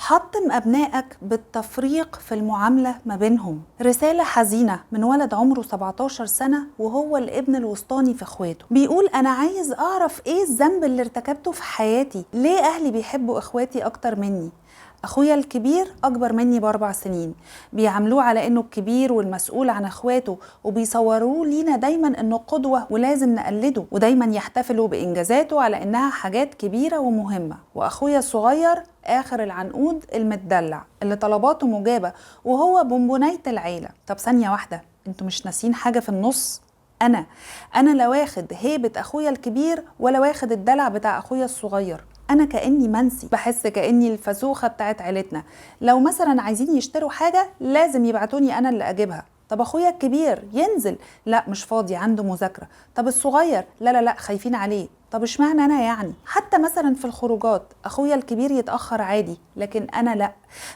حطم أبنائك بالتفريق في المعاملة ما بينهم. رسالة حزينة من ولد عمره 17 سنة وهو الابن الوسطاني في اخواته، بيقول أنا عايز أعرف إيه الذنب اللي ارتكبته في حياتي، ليه أهلي بيحبوا اخواتي أكتر مني؟ أخويا الكبير أكبر مني ب4 سنين، بيعاملوه على إنه الكبير والمسؤول عن إخواته، وبيصوروه لينا دايما إنه قدوة ولازم نقلده، ودايما يحتفلوا بإنجازاته على إنها حاجات كبيرة ومهمة. وأخويا الصغير آخر العنقود المتدلع اللي طلباته مجابة وهو بونبونية العيلة. طب ثانية واحدة، انتوا مش ناسين حاجة في النص؟ أنا لا واخد هيبة أخويا الكبير ولا واخد الدلع بتاع أخويا الصغير، أنا كأني منسي، بحس كأني الفسوخة بتاعت عيلتنا. لو مثلا عايزين يشتروا حاجة لازم يبعتوني أنا اللي أجيبها. طب أخويا الكبير ينزل، لا مش فاضي عنده مذاكرة. طب الصغير لا لا لا خايفين عليه. طب اشمعنى أنا يعني؟ حتى مثلا في الخروجات أخويا الكبير يتأخر عادي، لكن أنا لا،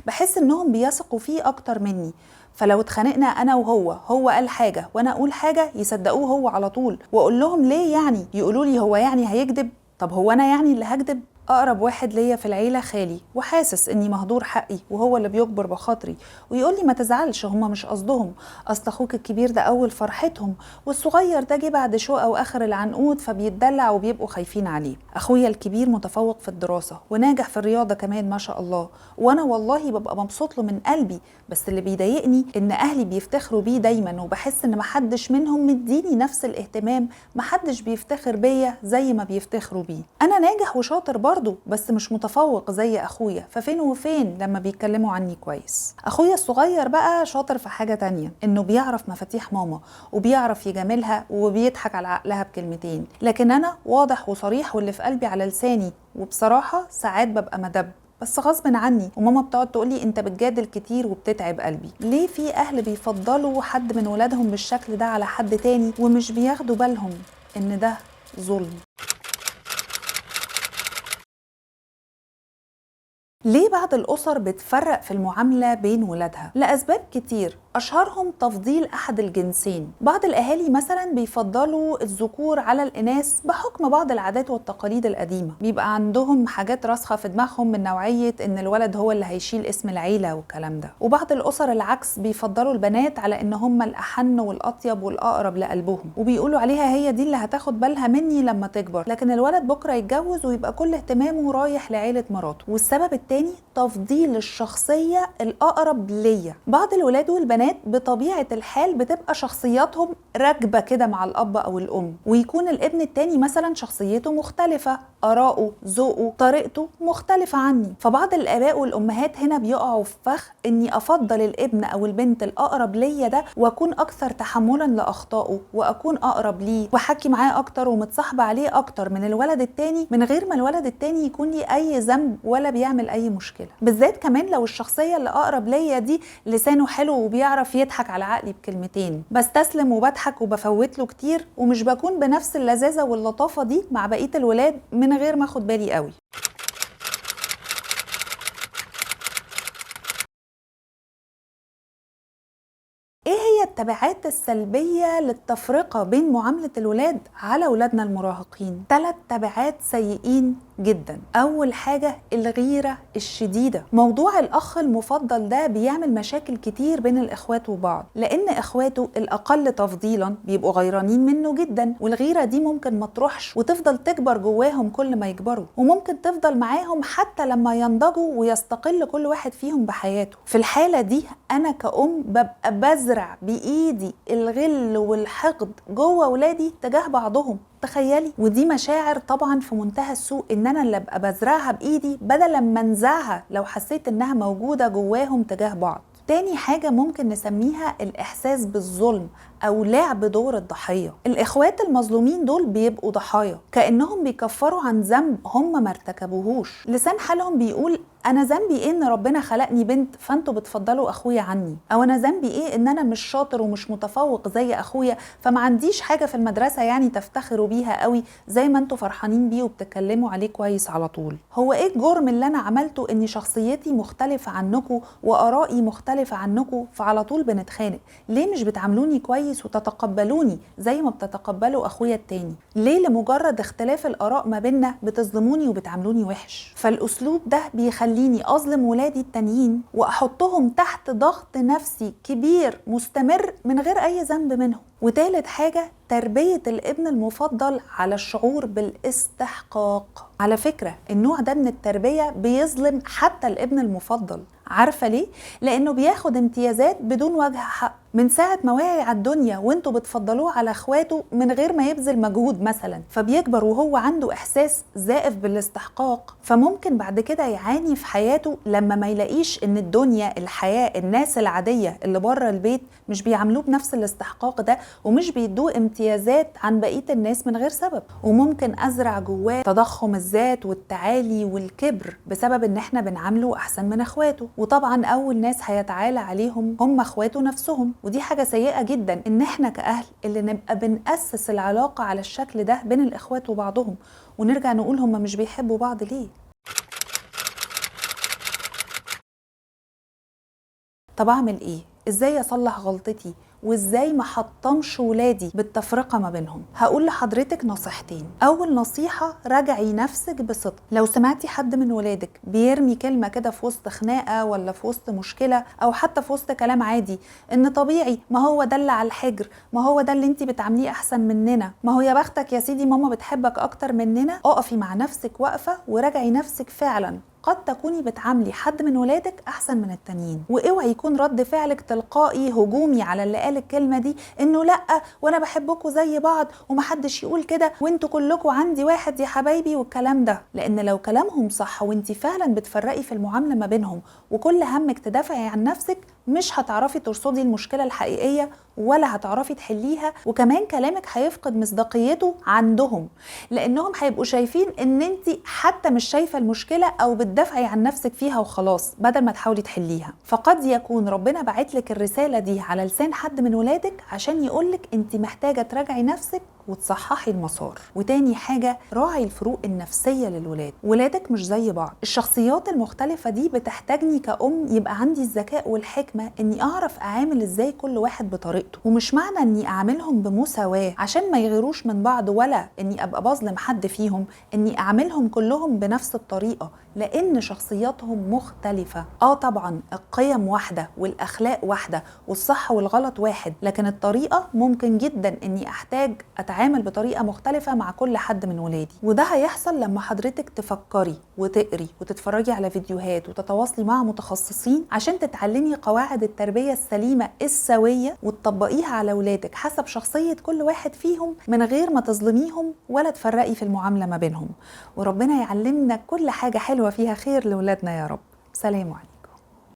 بحس إنهم بيثقوا فيه أكتر مني. فلو اتخانقنا أنا وهو، هو قال حاجة وأنا أقول حاجة يصدقوه هو على طول، وأقول لهم ليه يعني؟ يقولوا لي هو يعني هيكذب؟ طب هو أنا يعني اللي هكذب؟ أقرب واحد ليا في العيلة خالي، وحاسس إني مهدور حقي وهو اللي بيكبر بخاطري، ويقول لي ما تزعلش هما مش قصدهم، أصل أخوك الكبير ده أول فرحتهم، والصغير ده جه بعد شقة وآخر العنقود فبيتدلع وبيبقوا خايفين عليه. أخويا الكبير متفوق في الدراسة وناجح في الرياضة كمان ما شاء الله، وأنا والله ببقى مبسوط له من قلبي، بس اللي بيضايقني إن أهلي بيفتخروا بيه دايما، وبحس إن محدش منهم مديني نفس الاهتمام، محدش بيفتخر بيا زي ما بيفتخروا بيه. أنا ناجح وشاطر برضو بس مش متفوق زي أخويا، ففين وفين لما بيتكلموا عني كويس. أخويا الصغير بقى شاطر في حاجة تانية، إنه بيعرف مفاتيح ماما وبيعرف يجاملها وبيضحك على عقلها بكلمتين، لكن أنا واضح وصريح واللي في قلبي على لساني، وبصراحة ساعات ببقى مدب بس غصب عني، وماما بتقعد تقولي انت بتجادل كتير وبتتعب قلبي. ليه في اهل بيفضلوا حد من ولادهم بالشكل ده على حد تاني ومش بياخدوا بالهم ان ده ظلم؟ ليه بعض الأسر بتفرق في المعاملة بين ولادها؟ لأسباب كتير، أشهرهم تفضيل أحد الجنسين. بعض الأهالي مثلا بيفضلوا الذكور على الإناث بحكم بعض العادات والتقاليد القديمة، بيبقى عندهم حاجات راسخة في دماغهم من نوعية إن الولد هو اللي هيشيل اسم العيلة والكلام ده. وبعض الأسر العكس، بيفضلوا البنات على إن هم الأحن والأطيب والأقرب لقلبهم، وبيقولوا عليها هي دي اللي هتاخد بالها مني لما تكبر، لكن الولد بكرة يتجوز ويبقى كل اهتمامه رايح لعيلة مراته. والسبب التاني تفضيل الشخصية الأقرب ليا. بعض الولاد والبنات بطبيعة الحال بتبقى شخصياتهم راكبة كده مع الأب أو الأم، ويكون الابن التاني مثلا شخصيته مختلفة، آراءه، ذوقه، طريقته مختلفة عني. فبعض الآباء والأمهات هنا بيقعوا في فخ إني أفضل الابن أو البنت الأقرب ليا ده، وأكون أكثر تحملا لأخطائه، وأكون أقرب ليه وأحكي معاه أكتر ومتصاحبة عليه أكتر من الولد التاني، من غير ما الولد التاني يكون لي أي ذنب ولا بيعمل أي مشكلة. بالذات كمان لو الشخصية اللي أقرب ليا دي لسانه حلو وبيعرف يضحك على عقلي بكلمتين، بستسلم وبضحك وبفوت له كتير، ومش بكون بنفس اللذاذة واللطافة دي مع بقية الولاد من غير ما اخد بالي قوي. ايه هي التبعات السلبية للتفرقة بين معاملة الولاد على ولادنا المراهقين؟ 3 تبعات سيئين جدا. اول حاجة الغيرة الشديدة. موضوع الاخ المفضل ده بيعمل مشاكل كتير بين الاخوات وبعض، لان اخواته الاقل تفضيلا بيبقوا غيرانين منه جدا، والغيرة دي ممكن ما تروحش وتفضل تكبر جواهم كل ما يكبروا، وممكن تفضل معاهم حتى لما ينضجوا ويستقل كل واحد فيهم بحياته. في الحالة دي انا كأم ببقى بزرع بايدي الغل والحقد جوه ولادي تجاه بعضهم، تخيلي. ودي مشاعر طبعا في منتهى السوء، ان انا اللي ابقى بزرعها بايدي بدل ما انزعها لو حسيت انها موجودة جواهم تجاه بعض. تاني حاجة ممكن نسميها الإحساس بالظلم أو لعب دور الضحية. الإخوات المظلومين دول بيبقوا ضحايا، كأنهم بيكفروا عن ذنب هم ما ارتكبوهوش. لسان حالهم بيقول أنا ذنبي إيه إن ربنا خلقني بنت فأنتوا بتفضلوا أخويا عني، أو أنا ذنبي إيه إن أنا مش شاطر ومش متفوق زي أخويا فما عنديش حاجة في المدرسة يعني تفتخروا بيها قوي زي ما أنتوا فرحانين بيه وبتتكلموا عليه كويس على طول. هو إيه الجرم اللي أنا عملته إن شخصيتي مختلفة عنكم وآرائي مختلفة عنكم فعلى طول بنتخانق؟ ليه مش بتعاملوني كويس كويس وتتقبلوني زي ما بتتقبلوا اخويا التاني؟ ليه لمجرد اختلاف الاراء ما بيننا بتظلموني وبتعاملوني وحش؟ فالاسلوب ده بيخليني اظلم ولادي التانيين واحطهم تحت ضغط نفسي كبير مستمر من غير اي ذنب منهم. وتالت حاجة، تربية الابن المفضل على الشعور بالاستحقاق. على فكرة النوع ده من التربية بيظلم حتى الابن المفضل. عارفة ليه؟ لأنه بياخد امتيازات بدون وجه حق من ساعة ما وعي على الدنيا وانتوا بتفضلوه على اخواته من غير ما يبذل مجهود مثلا، فبيكبر وهو عنده إحساس زائف بالاستحقاق، فممكن بعد كده يعاني في حياته لما ما يلاقيش إن الدنيا، الحياة، الناس العادية اللي بره البيت مش بيعاملوه بنفس الاستحقاق ده ومش بيدوه امتيازات عن بقية الناس من غير سبب. وممكن أزرع جواه تضخم الذات والتعالي والكبر بسبب إن احنا بنعامله أحسن من اخواته، وطبعا أول ناس هيتعالى عليهم هم اخواته نفسهم. ودي حاجة سيئة جدا إن احنا كأهل اللي نبقى بنأسس العلاقة على الشكل ده بين الإخوات وبعضهم، ونرجع نقول هم مش بيحبوا بعض ليه. طب أعمل إيه؟ إزاي أصلح غلطتي؟ وإزاي ما حطمش ولادي بالتفرقة ما بينهم؟ هقول لحضرتك نصيحتين. أول نصيحة، راجعي نفسك بصدق. لو سمعتي حد من ولادك بيرمي كلمة كده في وسط خناقة ولا في وسط مشكلة أو حتى في وسط كلام عادي، إن طبيعي، ما هو ده اللي على الحجر، ما هو ده اللي انت بتعامليه أحسن مننا، ما هو يا بختك يا سيدي ماما بتحبك أكتر مننا، اقفي مع نفسك واقفة وراجعي نفسك فعلا. قد تكوني بتعاملي حد من ولادك احسن من التانيين، واوعي يكون رد فعلك تلقائي هجومي على اللي قال الكلمة دي، انه لا وانا بحبكوا زي بعض ومحدش يقول كده وانتوا كلكوا عندي واحد يا حبايبي والكلام ده. لان لو كلامهم صح وانت فعلا بتفرقي في المعاملة ما بينهم وكل همك تدافعي عن نفسك، مش هتعرفي ترصدي المشكلة الحقيقية ولا هتعرفي تحليها، وكمان كلامك هيفقد مصداقيته عندهم، لانهم هيبقوا شايفين ان انت حتى مش شايفه المشكلة او بتدافعي عن نفسك فيها وخلاص بدل ما تحاولي تحليها. فقد يكون ربنا بعت لك الرسالة دي على لسان حد من ولادك عشان يقولك انت محتاجه تراجعي نفسك وتصححي المسار. وتاني حاجة، راعي الفروق النفسية للولاد. ولادك مش زي بعض، الشخصيات المختلفة دي بتحتاجني كأم يبقى عندي الذكاء والحكمة اني اعرف اعامل ازاي كل واحد بطريقته، ومش معنى اني اعاملهم بمساواة عشان ما يغيروش من بعض ولا اني ابقى بظلم حد فيهم، اني اعاملهم كلهم بنفس الطريقة، لان شخصياتهم مختلفة. طبعا القيم واحدة والاخلاق واحدة والصح والغلط واحد، لكن الطريقة ممكن جدا اني احتاج اتعامل بطريقة مختلفة مع كل حد من ولادي. وده هيحصل لما حضرتك تفكري وتقري وتتفرجي على فيديوهات وتتواصلي مع متخصصين عشان تتعلمي قواعد التربية السليمة السوية وتطبقيها على ولادك حسب شخصية كل واحد فيهم من غير ما تظلميهم ولا تفرقي في المعاملة ما بينهم. وربنا يعلمنا كل حاجة حلوة فيها خير لولادنا يا رب. سلام عليكم.